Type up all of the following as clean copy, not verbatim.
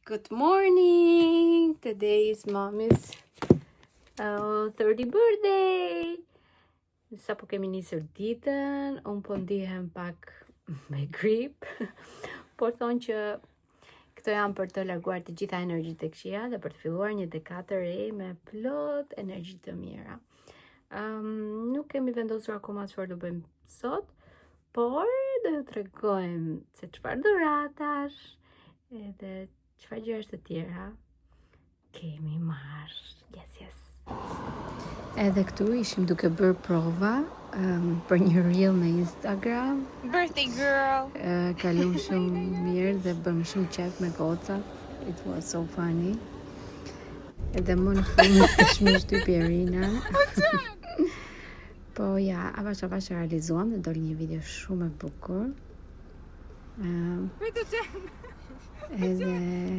Good morning! Today is mommy's uh, 30 birthday! Sa po kemi nisur ditën, unë po ndihem pak me grip, por thonë që këto janë për të larguar të gjitha energjitë e këqija dhe për të filluar një dekadë të re me plot energji të mira. Um, nuk kemi vendosur akoma çfarë do bëjmë sot, por do ju tregojmë se çfarë dhuratash edhe çfarë gjërash të tjera kemi marrë. Yes, yes. Edhe këtu ishim duke bërë prova um, për një reel në Instagram. Birthday girl. Uh, kalum shumë mirë dhe bëm shumë qef me gocat. It was so funny. Edhe më në fund është më shtypi Erina. Po ja, avash avash e realizuam dhe doli një video shumë e bukur. Um, Pritë të qenë. edhe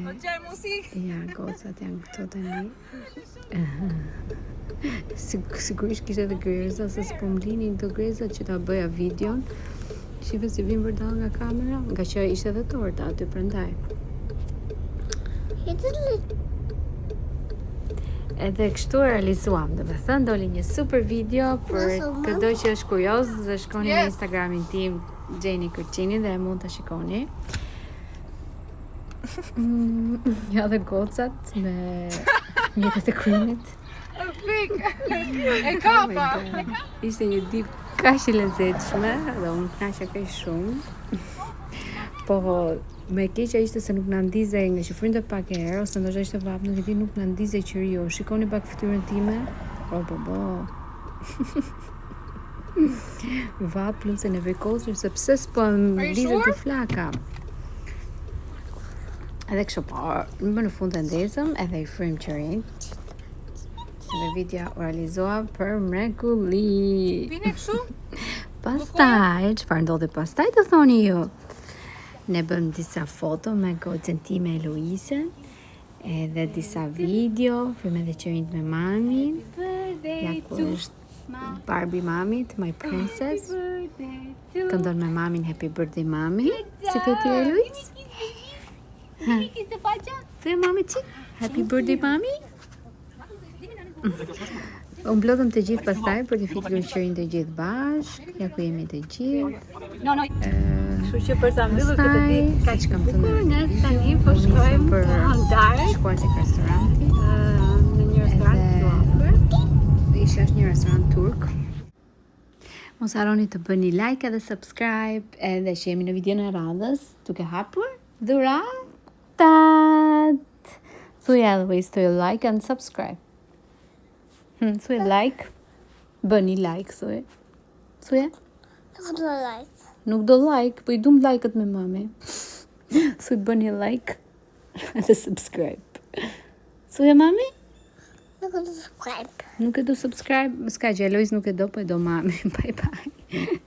Po qenë muzikë. Ja, gocat janë këto tani. Sig sigurisht kishte edhe grerza, se s'po më linin këto grerza që ta bëja videon. Shife si vim vërdall nga kamera, nga që ishte edhe torta aty prandaj. It's a little Edhe kështu e realizuam, do me thënë, doli një super video për Mos, këdo që është kurioz dhe shkoni në Yes. Instagramin tim Gjeni Kërqini dhe mund ta shikoni. Mm, ja dhe gocat me mjetet e krimit. Fik. E Oh my kapa. God. Ishte një ditë kaq e lezetshme dhe unë kënaqa kaq shumë. Po më e keqja ishte se nuk na ndizej nga që frynte pak erë ose ndoshta ishte vapë, nuk e di, nuk na ndizej qiriu. Shikoni pak fytyrën time. Po po po. Vapë plus e nevrikosur sepse s'po Are you ndizet sure? të flaka. Edhe kështu po, më në fund e ndezëm edhe i frym qirin. Edhe video u realizua për mrekulli. Vine kështu? Pastaj, çfarë ndodhi pastaj të thoni ju? Ne bëm disa foto me gocën time Eloise, edhe disa video, frym edhe qirinjt me mamin. Ja ku është Barbie mamit, my princess. Këndon me mamin Happy Birthday mami. Si the ti Eloise? Thuj mami çik. Happy Birthday mami. U mblodhëm të gjithë pastaj për të fikur qirin të gjithë bashk. Ja ku jemi të gjithë. No, no. Kështu që për ta mbyllur këtë Pastaj, ditë kaq kam thënë bukur, ne në tani po U nisëm shkojmë për në darkë shkuar tek restoranti. në një restorant Edhe- këtu afër. Isha është një restorant turk. Mos harroni të bëni like edhe subscribe edhe shihemi në videon e radhës duke hapur dhuratat. Thuj always thuj like and subscribe. Hmm, thuj like. Bëni like thuj. Thuje. Nuk do like. Nuk do like, po i dum like-ët me mami. Thuj bëni like edhe subscribe. Thuje mami? Nuk do subscribe. Nuk e do subscribe, s'ka gjë, Elois nuk e do, po e do mami. Bye bye.